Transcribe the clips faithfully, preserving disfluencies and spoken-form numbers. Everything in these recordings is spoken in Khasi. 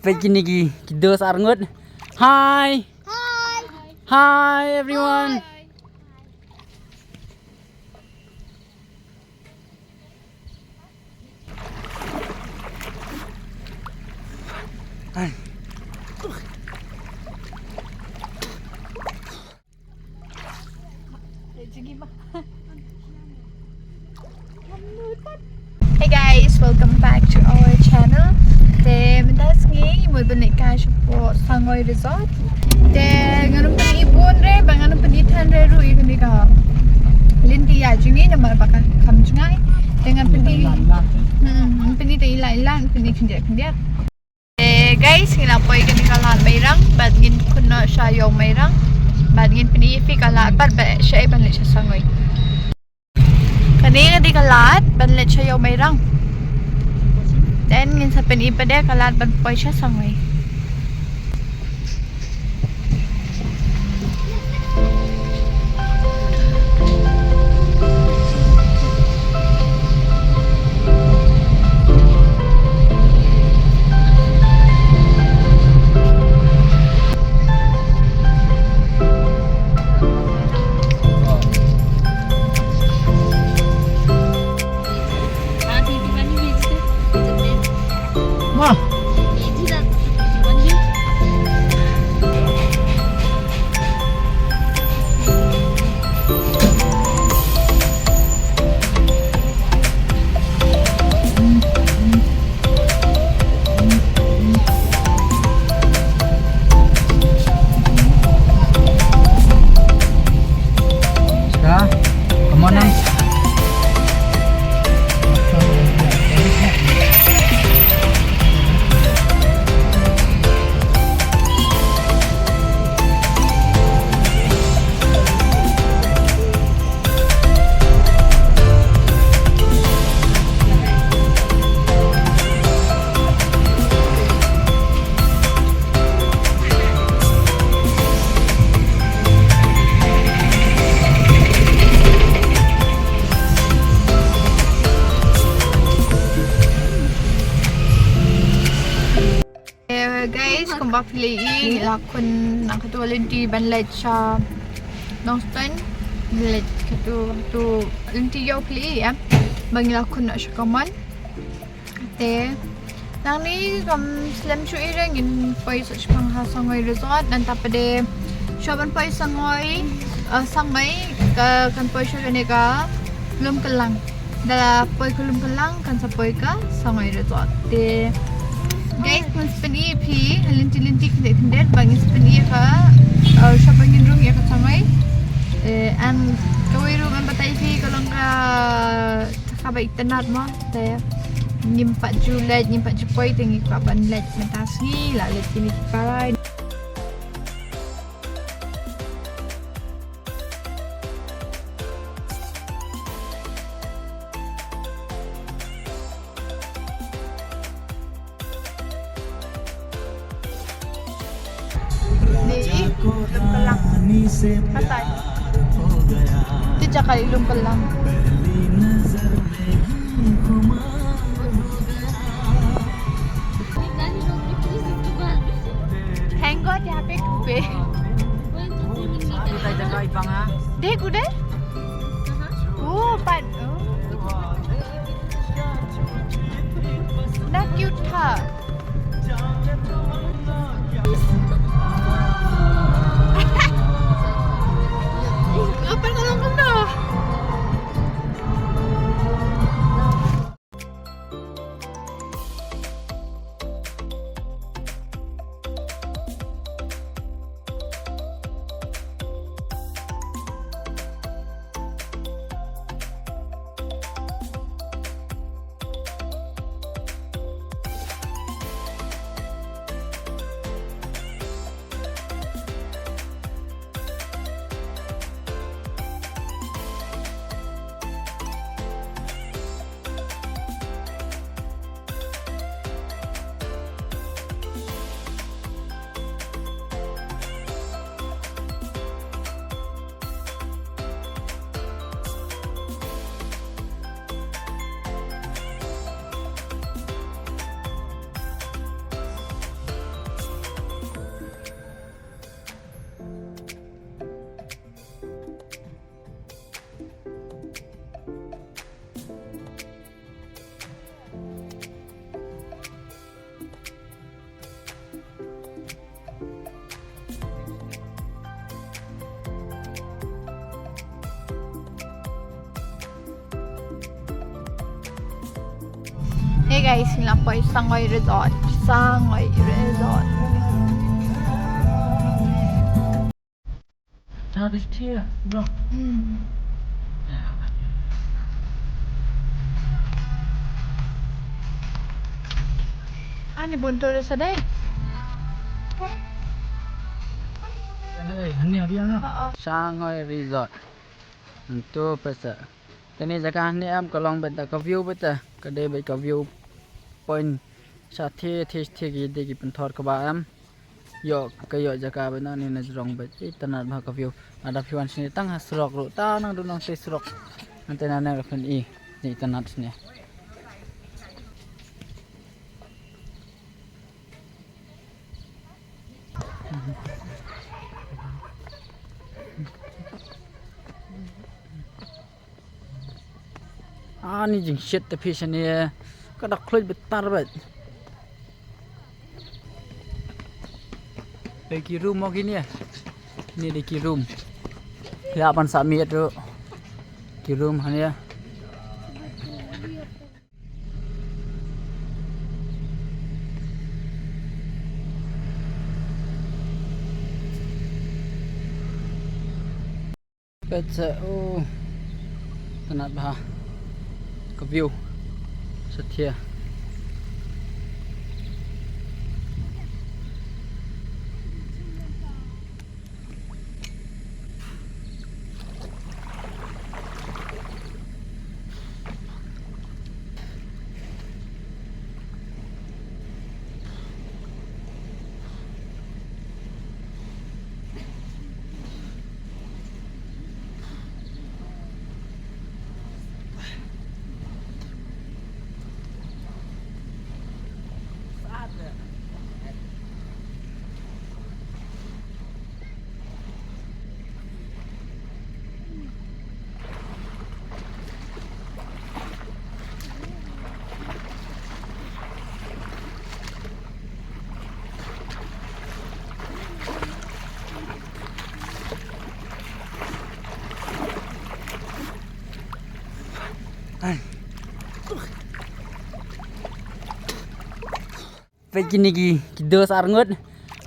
Peit kine ki, ki dos arngut. Hi. Hi. Hi everyone. Hi. Hey guys, welcome back to our channel. Te mynta sngi mut ban leit kai shapoh Sangoi Resort. Te ngan ym pyni bun re, ba ngan ym pyni than re ruh ïa kane ka lynti ïa jong ngi namar ba ka kham jngai. Te ngan pyni, hmm, ngan pyni te ila ila, ngan pyni khyndiat khyndiat. Eh, guys, ngi la poi kane ka lad Mairang, bad ngin kut noh sha ïew Mairang, bad ngin pyni ïa phi ka lad pat ba shaei ban leit sha Sangoi. Kane ka dei ka lad ban leit sha ïew Mairang. Then ngin sa pyni pat de ka lad ban poi sha Sangoi. Come on, Nam. Eh, guys, kumba phi la ïohi, ngi la khun na katu ka lynti ban leit sha Nongstoiñ. Ngi leit katu, katu lynti ïew phi la ïohi, eh. Ba ngi la khun noh sha kamon. Te nangne kam slem shuh ei re, ngin poi sa shaphang ha Sangoi Resort, nangta pat de shuwa ban poi Sangoi, eh, Sangoi, ka, kan poi sha kane ka Lumkyllang. Da la poi ka Lumkyllang kan sa poi ka Sangoi Resort. Te guys, ngan sa pyni ïa phi ha lynti lynti khyndiat khyndiat ba ngin sa pyni ïa ka, eh, shuwa ba ngin rung ïa ka Sangoi. Eh, and kawei ruh ngan batai ïa phi ka long ka kaba itynnad mo. Te ngim pat ju leit, ngim pat ju poi, te ngi kwah ban leit mynta sngi, la leit kine ki parai. Ni Lumkyllang. Katai. Ti jaka i Lumkyllang. Thank God यहाँ पे धूप है। देख उधर। वो पानी। ना क्यूट था। Apa kalau kau dah? Guys, ngi la poi Sangoi Resort. Sangoi Resort. That is here, bro. Hmm. Ani bun tourist sa dei. Hey, ani abi ana. Oo. Sangoi Resort. Ntu pesa. Kane jaka ne em ka long bad ka view bad ka dei bad ka view point. Sa the the the ki dei ki pynthor kaba em. Ïoh ka ïoh jaka bad na ne na jrong bad itynnad bha ka view. Lada phi wan shane tang ha surok ruh tang nang du nang te surok. Nangte na ne ka phin i ne itynnad shane. Ani jingshit te phi shane ka dak khluit bitar bad. Dei ki room mo kine. Ni dei ki room. Phi hap ban sa miet ruh. Ki room hangne. Pet sa, oh, itynnad bha ka view. Sa thia. Peit kine ki, ki dos arngut.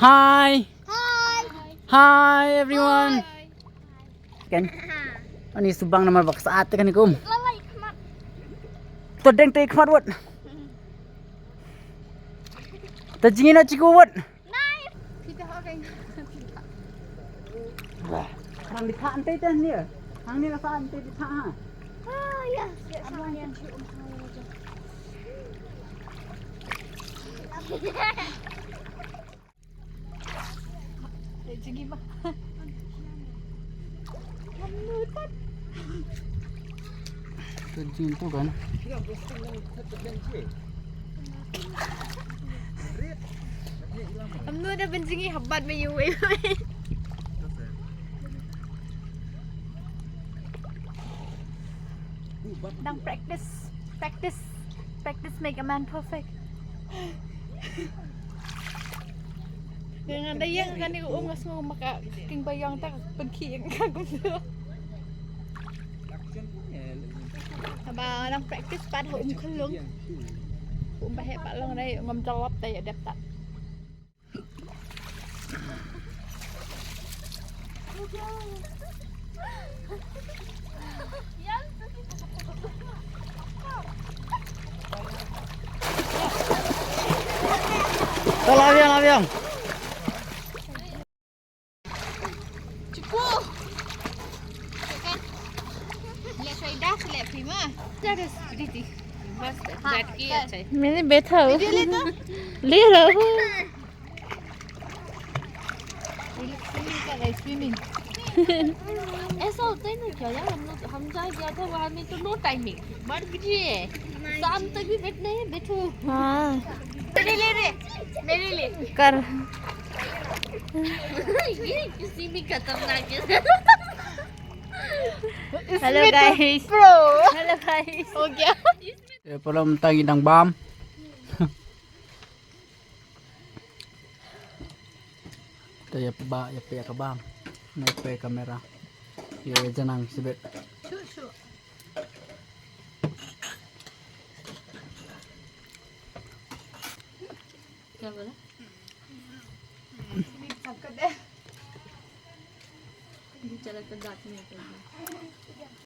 Hi. Hi. Hi everyone. Hi. Kan? Ani subang namar bak saat kan kum. Lalai khmat. To deng te khmat wat. Ta jingin na chiku wat. Nai. Kita ho kan. Wah, rang di thah ante teh ni. Hang ni rasa ante di thah ha. Ah, ya. Ka jingtu kan. Amnu da benjingi habat me yu wei. Dang practice, practice, practice make a man perfect. Ngan da ïeng kane ka um nga sngew ma ka king ba ïeng ta ka pynkhih ïa ka kumno. Haba nang practice pat ha um khyllung. Um ba heh pat long dei ngam jyllop ta ïa dep ta. Tolong yang, yang. Cukup. Let Faida, let Prima. That is pretty. Must that key. मैंने बैठा हूँ। ले लो। ये लोग स्विमिंग कर रहे हैं, स्विमिंग। ऐसा होता है ना क्या यार, हम लोग, हम जहाँ गया था वहाँ में तो नो टाइमिंग, मर गए। शाम तक भी बैठना है, बैठो। हाँ। मेरे लिए रे, मेरे लिए। कर। ये किसी भी खतरनाक है। हेलो गाइस। प्रो। हेलो गाइस। हो गया। ये प्रो, हम तंग इदंग बाम। Te ïa pba, ïa pba ka bam. Nai pba kamera. Ïa janang sibit. Shu, shu. Bicara ke dat ni apa dia?